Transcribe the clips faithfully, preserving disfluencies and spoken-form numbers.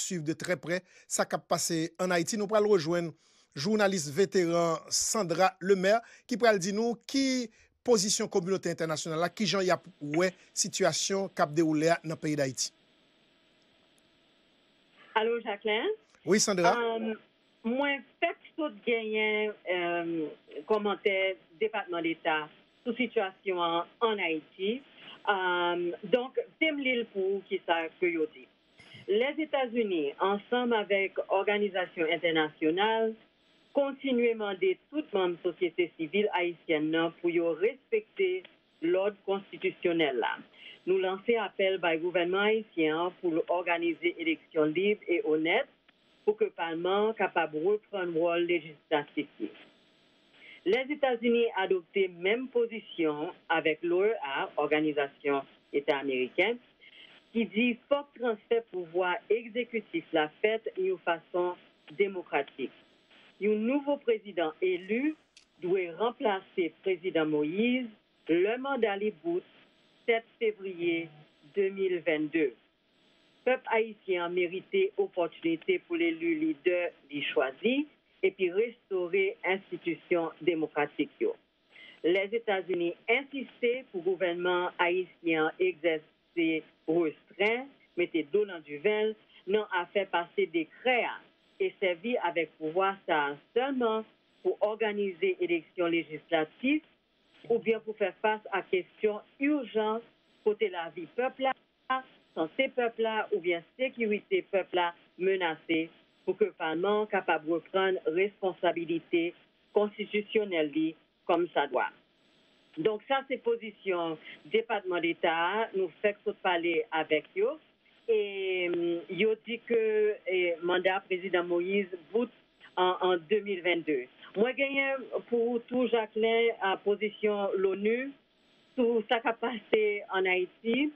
swiv de trè prè sa k ap pase ann Ayiti. Nou pral rejwenn jounalis veteran Sandra Lemaire ki pral di nou ki pozisyon kominote entènasyonal la, kijan y ap wè sitiyasyon k ap dewoule a nan peyi Dayiti. Alo, Jacquelin? Wi, Sandra. Mwen fèk sot genyen kòmantè Depatman Deta sou sitiyasyon an ann Ayiti. Donk, se m li l pou ou kisa ke yo di. Lèzetazini, ansanm avèk òganizasyon entènasyonal, kontinye mande tout manm sosyete sivil ayisyèn nan pou yo respekte lòd konstitisyonèl la. Nou lanse apèl bay gouvènman ayisyen an pou l òganize eleksyon lib e onèt pou ke palman an kapab reprann wòl lejislatif li. Lèzetazini adopte menm pozisyon avèk l'OEA, Òganizasyon Eta Ameriken, ki di fòk transfè pouvwa egzekitif la fèt yon fason demokratik. Yon nouvo prezidan eli dwe ranplase Prezidan Moïse lè manda li bout sèt fevriye de mil vennde. Pèp ayisyen an merite opòtinite pou l eli lidè li chwazi epi restore enstitisyon demokratik yo. Lèzetazini ensiste pou gouvènman ayisyen an egzèse restren, mete dlo nan diven l, nan afè pase dekrè a e sèvi avèk pouvwa sa a sèlman pou òganize eleksyon lejislatif oubyen pou fè fas a kesyon ijan kote lavi pèp la, sante pèp la oubyen sekirite pèp la menase pou ke palman an kapab reprann responsabilite konstitisyonèl li kòmsadwa. Donk sa se pozisyon Depatman Deta a, nou fèk sot pale avèk yo e yo di ke manda Prezidan Moïse bout an de mil vennde. Mwen genyen pou ou tou, Jacquelin, pozisyon l'ONU sou sa k ap pase ann Ayiti.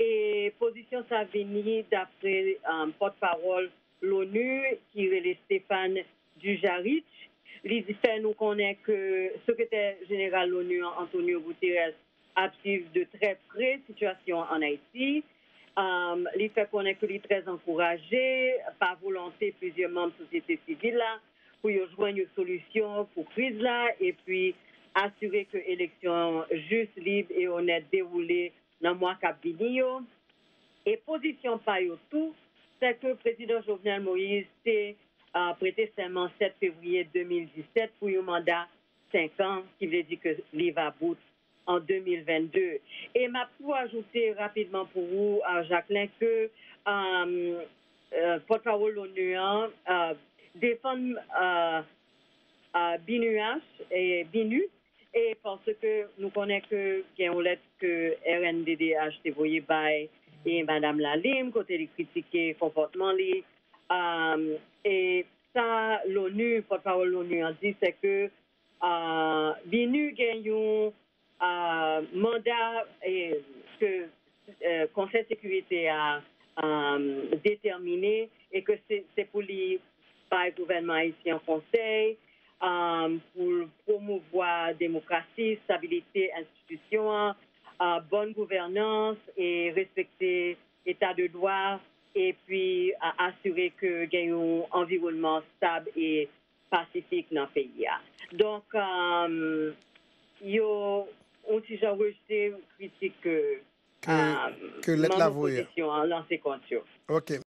E pozisyon sa vini dapre pòtpawòl l'ONU ki rele Stéphane Dujarric. Li fè nou konnen ke Sekretè Jeneral l'ONU an, Antonio Guterres, ap swiv de trè pre sitiyasyon an ann Ayiti. Li fè konnen ke li trè ankouraje pa volonte plizyè manm sosyete sivil la pou yo jwenn yon solisyon pou kriz la epi asire ke eleksyon jis, lib e onèt dewoule nan mwa k ap vini yo. E pozisyon pa yo tou, se ke Prezidan Jovenel Moïse te prete sèman sèt fevriye de mil disèt pou yon manda senk an, ki vle di ke li va bout an de mil vennde. E m ap tou ajoute rapidman pou ou, Jacquelin, ke pòtpawòl l'ONU an defann BINUH, BINUH, e paske nou konnen ke gen yon lèt ke RNDDH te voye bay e Madam Lalime, kote li kritike konpòtman li. E sa l'ONU, pòtpawòl l'ONU an di, se ke BINUH gen yon manda ke Konsèy Sekirite a detèmine e ke se pou li bay gouvènman ayisyen an konsèy pou l pwomouvwa demokrasi, estabilite enstitisyon an, bòn gouvènans e respekte eta de dwa, epi asire ke gen yon anviwònman stab e pasifik nan peyi a. Donk, yo yon ti jan rejte kritik ke ke lèt la voye. Opozisyon an lanse kont yo. Ok.